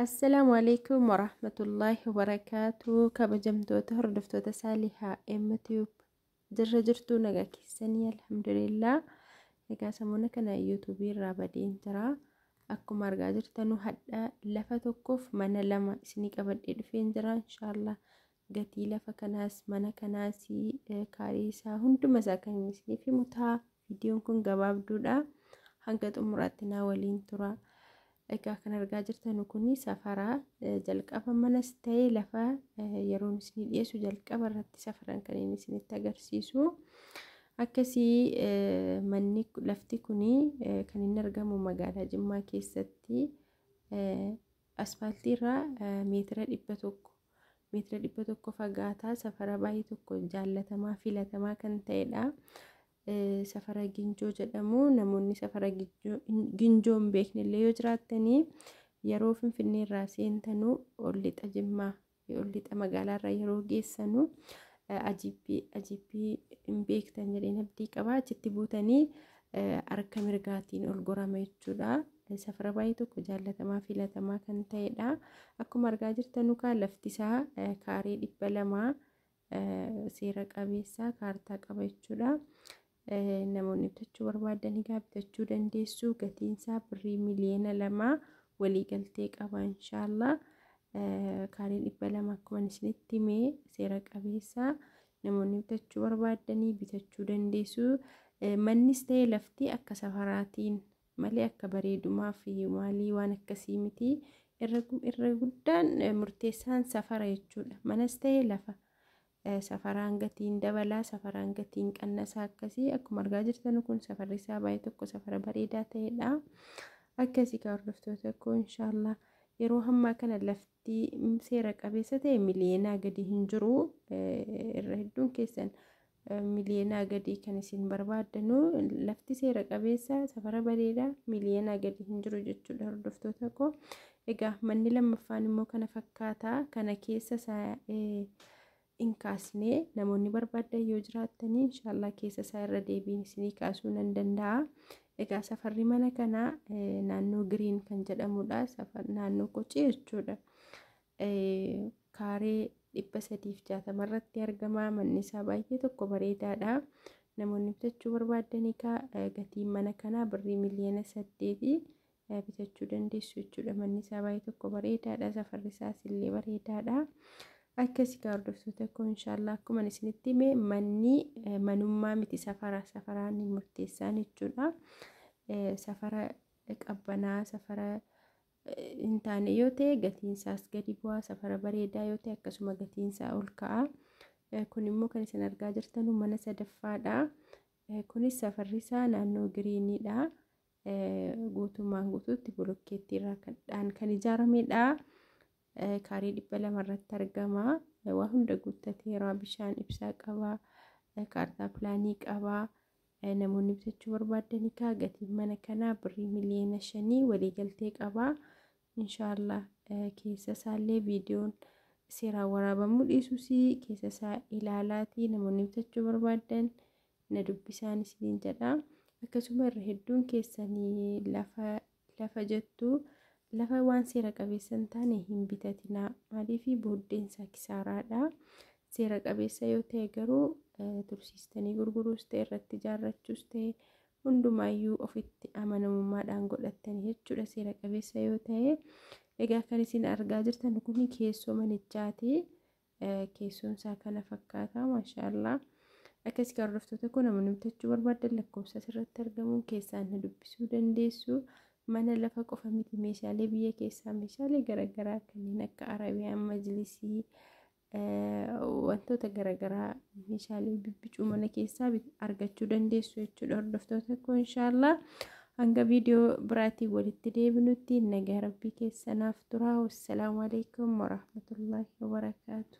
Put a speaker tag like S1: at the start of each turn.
S1: Assalaamu alaikum warahmatullaahi wabarakaatu. Kabajamtoota hordoftoota Saalihaa MTube jirra jirtuu, nagaa keessanii? Alhamdulillah. Egaa samoona kana yuutuubii irraa badeen jira. Akkuma argaa jirtanu hadha lafa tokkoof mana lama isinii qabadhee dhufeen jira. Inshaallah gatii lafa kanaas, mana kanaas, kaarii isaa hunduma isaa kan isiniif himu ta'a. Viidiyoon kun gabaabduudha. Hanga xumuraatti naa waliin tura. Egaa kan argaa jirtan kun safara jalqaba manas ta'ee lafa yeroon isinii dhiyeessu jalqaba irratti safaran kan inni isinitti agarsiisu. Akkasii manni lafti kun kan inni argamu magaalaa Jimmaa keessatti asfaaltii irraa meetira 100, meetira 100 fagaataa, safara baay'ee tokko jaallatamaa filatamaa kan ta'edha. Safara Ginjoo jedhamu. Namoonni safara Ginjoo hin beekne illee yoo jiraattanii, yeroo Finfinnee irraa seentanuu ol lixa Jimmaa, ol lixa magaalaa irraa yeroo geessanu ajiippii hin beektan jedheen abdii qaba, achitti buutanii harka mirgaatiin ol gorama jechuudha. Safara baay'ee tokko jaallatamaa filatamaa kan ta'edha. Akkuma argaa jirtanu kaa lafti isaa kaaree 200, seera qabeessa, kaartaa qaba jechuudha. Namoonni bitachuu barbaadan egaa bitachuu dandeessu. Gatiin isaa birrii miliyoona 2, waliigaltee qaba inshaallah. Kaareen 200 akkuma isinitti himee seera qabeessa. Namoonni bitachuu barbaadanii bitachuu dandeessu. Mannis ta'e lafti akka safaraatiin malee akka bareedumaa fi maalii waan akkasii miti. Irra guddaan murteessaan safara jechuudha. Manas ta'e lafa. Safaraan gatiin dabalaa, safaraan gatiin qannasaa akkasii. Akkuma argaa jirtan kun safarri isaa baay'ee tokko safara bareedaa ta'edha. Akkasii kan hordoftoota koo, inshaallah yeroo ammaa kana lafti seera qabeessa ta'e miliyoonaa gadi hin jiru. Irra hedduun keessan miliyoonaa gadi kan isin barbaaddanu, lafti seera qabeessa safara bareedaa miliyoonaa gadi hin jiru jechuudha, hordoftoota koo. Egaa manni lammaffaan immoo kana fakkaata. Kana keessa isaa hin kaasne. Namoonni barbaadan yoo jiraattanii inshaallah keessa isaa irra deebiin isinii kaasuu nan danda'a. Egaa safarri mana kanaa naannoo Giriin kan jedhamudha. Naannoo Qocii jechuudha. Kaaree 360 irratti argama. Manni isaa baay'ee tokko bareedaadha. Namoonni bitachuu barbaadan egaa gatiin mana kanaa birrii miliyoona 8, bitachuu dandeessu jechuudha. Manni isaa baay'ee tokko bareedaadha. Safarri isaas illee bareedaadha. Akkasii kan hordoftoota koo, inshaallah akkuma isinitti hime manni manummaa miti, safara safaraan murteessaan jechuudha. Safara qabbanaa, safara hin taane yoo ta'e gatiin isaas gadi bu'aa, safara bareedaa yoo ta'e akkasuma gatiin isaa ol ka'a. Kun immoo kan isin argaa jirtan mana sadaffaadha. Kunis safarri isaa naannoo Giriiniidha. Guutummaan guutuutti bolokkeettii irraa kan ijaaramedha. Kaarii 200 irratti argama. Waa hunda guuttateera. Bishaan ibsaa qaba. Kaartaa pilaanii qaba. Namoonni bitachuu barbaadan egaa gatiin mana kanaa birrii miliyoona 5, waliigaltee qaba. Inshaallah keessa isaallee viidiyoon seeraan waraabamuu dhiisus keessa isaa ilaalaatii namoonni bitachuu barbaadan na dubbisaan isiniin jedha. Akkasuma irra hedduun keessanii lafa lafa jettu, lafa waan seera qabeessa hin taane hin bitatinaa. Maaliif? Booddeen isaa kisaaraadha. Seera qabeessa yoo ta'e garuu tursiistanii gurguruus ta'e, irratti ijaarrachuus ta'e, hundumaayyuu ofitti amanamummaadhaan godhattanii jechuudha seera qabeessa yoo ta'e. Egaa kan isin argaa jirtan kun keessoo manichaati. Keessoon isaa kana fakkaata, maashaallah. Akkasii kan hordoftoota koo, namoonni bitachuu barbaadan lakkoofsa asirratti argamuun keessaan na dubbisuu dandeessu. Mana lafa qofa miti, meeshaalee biyya keessaa, meeshaalee garaagaraa kanneen akka arabiyaan majlisii, wantoota garaagaraa, meeshaalee bibbicuu mana keessaa argachuu dandeessu jechuudha, hordoftoota koo. Inshaallah hanga viidiyoo biraatiin walitti deebinutti nagaa rabbii keessanaaf tura. Wassalaamu alaikum warahmatullaahi wabarakaatu.